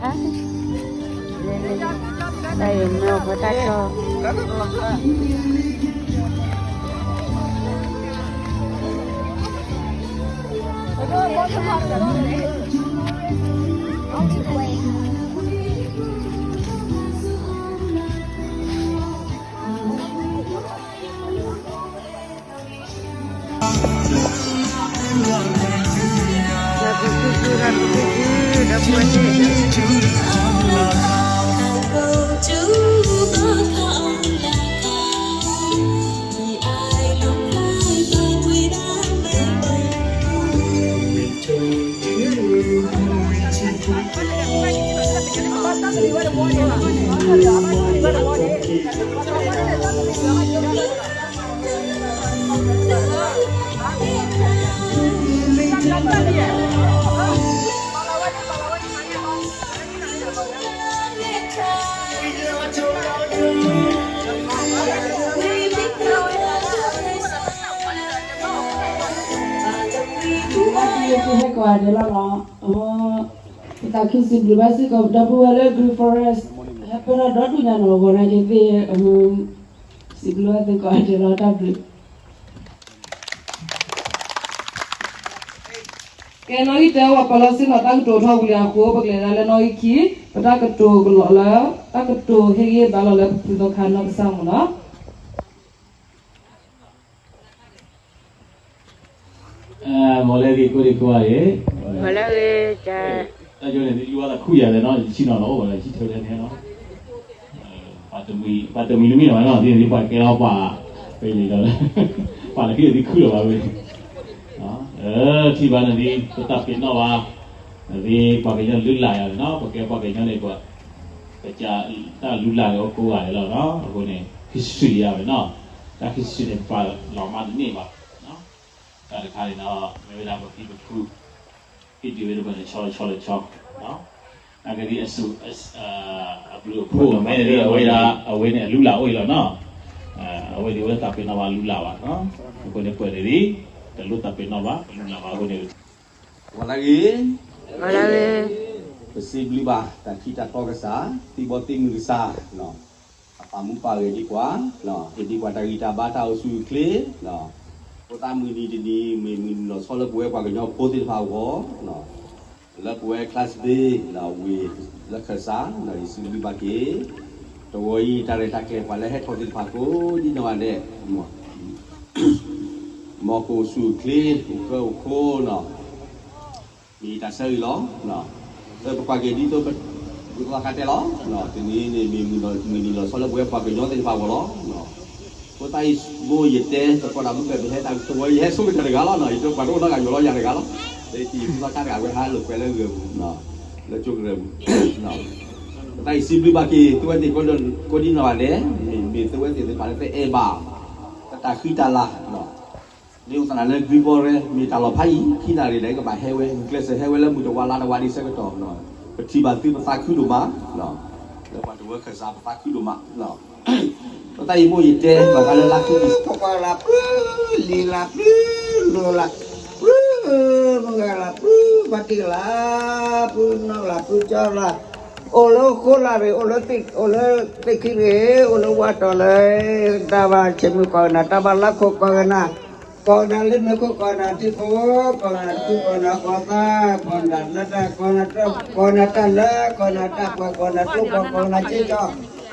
တၢ်ယမၢဖိတၢ်တီ ဟဲကိးဂၤဒဲးလီၤနီၤ, ပသးခုစံးဘျုးဘၣ်စ့ၢ်ကီး ဒီပုၢ်ဝဲၢ်လၢ Green Forest ဟဲပၢၢ်ထီၣ်ဒီဒူၣ်ညါနီၤ, ဂီၤနၤက့ၤသ့ၣ် စံးဘျုးဘၣ်သုကိးဂၤဒဲးလီၤ, တၢ်ဘျုး ကဲနီၣ်ဂံၢ်တၢ ပှၤပာ်လီၤစုနီၤ တၢ်ကတိၤထီၣ်ဝံၤလံအဃိ ပကလဲၤဒၣ်လၢနီၣ်ဂံၢ်ခံ, ပတၢ်ကတိၤကလီၤလၢ တၢ်ကတိၤဟ့ၣ်ဂံၢ်ဘါလီၤလၢပဖုသီခါနီၢ်ကစၢ်မုၢ်နီၤ. မ်လၢဂ့ၤကိးဒံကိးဂၤအံၤ, မ်လၢဂ့ၤ, တၢ်ယိန့ၣ် ယွၤသးခုယၤလဲၣ်နီၤ, ယဆံနီၤနီၤ အိၣ်ဘၣ်လၢယဆံထၢလၢန့ၣ်နီၤ, ပှၤတမှံၤလၢမ့ၢ်နီၤနီၤ ဒ်ပှၤကဲလီၤပှၤ, ပယံၤလီၤလၢ, ပှၤလၢခံဒ်ခုလီၤဘၣ်ဝဲ, ထံၣ်ဘၣ်န့ၣ်ဒ် ပတၢ်ပ့ၤနီၣ်ဘၣ်, ဒ်ပှၤကညီလုၢ်လၢ်ယၤန့ၣ်နီၤ, ပကဲပှၤကညီန့ၣ် ပှၤ, ပကတၢ်လုၢ်လၢ်န့ၣ်အိၣ်ကိးဂၤဒဲးလီၤနီၤ, အဃိန့ၣ် history ယၤဝဲနီၤ, တၢ် history န့ၣ် ပပာ်လီၤမးတန့ၢ်ဘၣ်, တၢ်တခါန့ၣ်ဒီး မ့ၢ်ဝဲဒၣ်ပဖံပဖု ဟ့ၣ်ဒုးဝဲတဖၣ်န့ၣ် ဆီလီၤဆီလီၤဆီ, အဂ့ၢ်ဒ်အစု, အဘျုးအဖှိၣ် မ့ၢ်ဒ်အဝဲဒၣ် အဝဲန့ၣ်အလုၢ်လၢ်အိၣ်အံၤလီၤနီၤ, အဝဲဒ်အဝဲတၢ်ပ့ၤနီၣ်ဘၣ်လုၢ်လၢ်ဘၣ်, အဃိန့ၣ်ပှဲၤန့ၣ်ဒ် တလိၣ်တၢ်ပ့ၤနီၣ်ဘၣ် ပလုၢ်လၢ်ဘၣ်အဃိန့ၣ်, ဝဲလၢဂ့ၤ, ဝဲလၢဂ့ၤ, ပစံးဘျုးဘၣ် တၢ်ထံတၢ်တီကစၢ်, သံဘီသံမုၢ်ကစၢ် အပာ်မူပာ်ဂဲၤဒံးပှၤ, ဟ့ၣ်ဒံးပှၤတၢ်ဂံၢ်တၢ်ဘါတၢ်အိၣ်ဆူၣ်အိၣ်ချ့, ဖိသၣ်မုၢ်နံၤတနံၤ မ့ၢ်မုၢ်နံၤလီၤဆီလၢပဝဲပှၤကညီဖိသ့ၣ်တဖၣ်အဂီၢ်, လၢပဝဲ class day ဝံၤလၢခၢၣ်စး ယစံးဘျုးဘၣ်က့ၤ, တဝီအံၤ တၢ်ရဲၣ်တၢ်ကျဲၤပှၤလၢဟဲထီၣ်သ့ၣ်တဖၣ်ကိးဒ်နီၢ်ဂၤဒဲး မ်ကအိၣ်ဆူၣ်အိၣ်ချ့ အိၣ်ဃၢအိၣ်ခိးနီၤ, မ့ၢ်တၢ်ဆၢဂ့ၤလီၤ. ပကွၢ်က့ၤဒ်သိး ပသီခါတဲလီၤ, တနံၤန့ၣ်မ့ၢ်မုၢ်နံၤလီၤဆီလၢပဝဲပှၤကညီသ့ၣ်တဖၣ်အဂီၢ်လီၤ. ဖိသၣ်အံၤဘိယတဲ သကိးတၢ်မုၢ်ကဲ ပဟဲတၢ်သဝီ ယဟဲဆိကတၢၢ်တဂၤလီၤနီၤ, ယတဲပှၤတအိၣ်နီတဂၤ ယလီၤယၤတဂၤလီၤ. လၢခံ ဖိသၣ်ခါတဂၤဝဲဟးလိာ်ကွဲလၢဂဲၤပူၤ လၢကၠိကရၢၢ်ပူၤ ပသးအံၤစံးဘျုးဘၣ်က့ၤ သုဝဲသ့ၣ်ကိးဒံနီၢ်ဂၤဒဲး, မ့ၢ်သုဝဲသ့ၣ်သ့ၣ်တဖၣ်လၢသုအဲၣ်ဘၣ် ပတၢ်ဃံတၢ်လၤ, မ့ၢ်အိၣ်သနာ်လၢ Green Forest မ့ၢ်တၢ်လီၤဖးယံၤ ခံနၣ်ရံၣ်ဒီး ကဘၣ်ဟဲဝဲ ဂုာ်ကျဲးစၢးဟဲဝဲလၢမုၢ်တဝါလါတဝါဒ်ဆၢကတီၢ်, ပထံၣ်ဘၣ်သုပသးခုဒိၣ်မး, လၢပှၤတဝၢခၢၣ်စးပသးခုဒိၣ်မး ပသးအံၤမိၢ်ယတဲ ဘၣ်ဃးလၢလါခု ဖိခွါလၢပျုၤ လံၤလၢပျုၤ လိၤလၢ ပျုၤ မုၢ်ဂၤလၢပျုၤ ဘၣ်တံၢ်လၢပျုၤ နီၢ်လၢပျုၤ ကၠီလၢ အိၣ်လၢဃိလၢ်ရ့ၣ် အိၣ်လၢသ့ၣ် အိၣ်လၢသ့ၣ်ခံရ့ၣ် အိၣ်လၢဝါတီၤလၢ တၢ်ဘၣ်ဆဲးမုၢ်ကီၢ်ကနၣ် တၢ်ဘၣ်လါခိၣ်ကီၢ်ကနၣ် ကီၢ်ကနၣ်လၢမ့ၢ်ခိၣ် ကီၢ်ကနၣ်ထံခိၣ် ကီၢ်ကနၣ်ထူ ကီၢ်ကနၣ်ဃီသၣ် ကီၢ်ကနၣ်လၢတၢ် ကီၢ်ကနၣ်တၢ် ကီၢ်ကနၣ်တၢ်လၢ ကီၢ်ကနၣ်တၢ်ပှဲၤ ကီၢ်ကနၣ်ကျိဖး ကီၢ်ကနၣ်စ့ကီၢ် တကီၢ်လံဒီးကီၢ်လၢ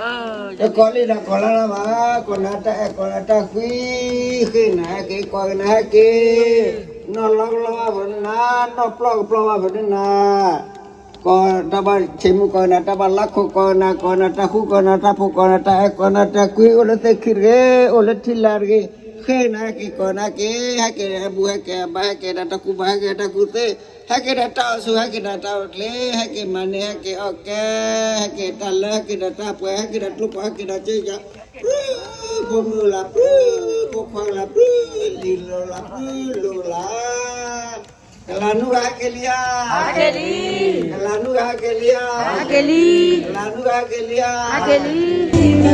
လၢဘၣ် ကီၢ်ကနၣ်တၢ်အဲၣ် ကီၢ်ကနၣ်တၢ်ကွံ ဃ့နၤဟဲက့ၤ ကီၢ်ကနၣ်ဟဲက့ၤ နီၢ်လီကလီဘၣ်ဖဲန့ၣ်နၤ နီၢ်ပျီကပျီဘၣ်ဖဲန့ၣ်နၤ ကီၢ်တၢ်ဘၣ်ဆဲးမုၢ်ကီၢ်ကနၣ် တၢ်ဘၣ်လါခိၣ်ကီၢ်ကနၣ် ကီၢ်ကနၣ်တၢ်ဃူ ကီၢ်ကနၣ်တၢ်ဖိး ကီၢ်ကနၣ်တၢ်အဲၣ် ကီၢ်ကနၣ်တၢ်ကွံ အိၣ်လၢသ့ၣ်ခံတဂ့ၤ အိၣ်လၢထံလာ်တဂ့ၤ ဃ့နၤဟဲက့ၤ ကီၢ်ကနၣ်က့ၤ ဟဲက့ၤအဘူး ဟဲက့ၤအဘါ ဟဲက့ၤဒီးတၢ်ကူၣ်ဘၣ် ဟဲက့ၤတၢ်ကူၣ်သ့ ဟဲက့ၤဒီးတၢ်အိၣ်ဆူၣ် ဟဲက့ၤဒီးတၢ်အိၣ်ချ့ ဟဲက့ၤမၤန့ၢ် ဟဲက့ၤအီၣ်ကဲ ဟဲက့ၤတၢ်လၢ ဟဲက့ၤဒီးတၢ်ပှဲၤ ဟဲက့ၤဒီးကျိဖး ဟဲက့ၤဒီးစ့ကီၢ် ပျုၤ ဖိမုၣ်လၢပျုၤ ဖိခွါလၢပျုၤ လံၤလိၤလၢပျုၤ လိၤလၢ ကလၤနူဂၤဟဲက့ၤလံဧါ ကလၤနူဂၤဟဲက့ၤလံဧါ ကလၤနူဂၤဟဲက့ၤလံဧါ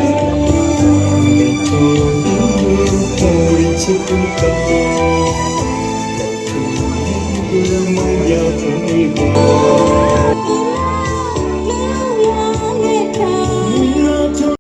လၢမုၢ်ယၤဖိန့ၣ်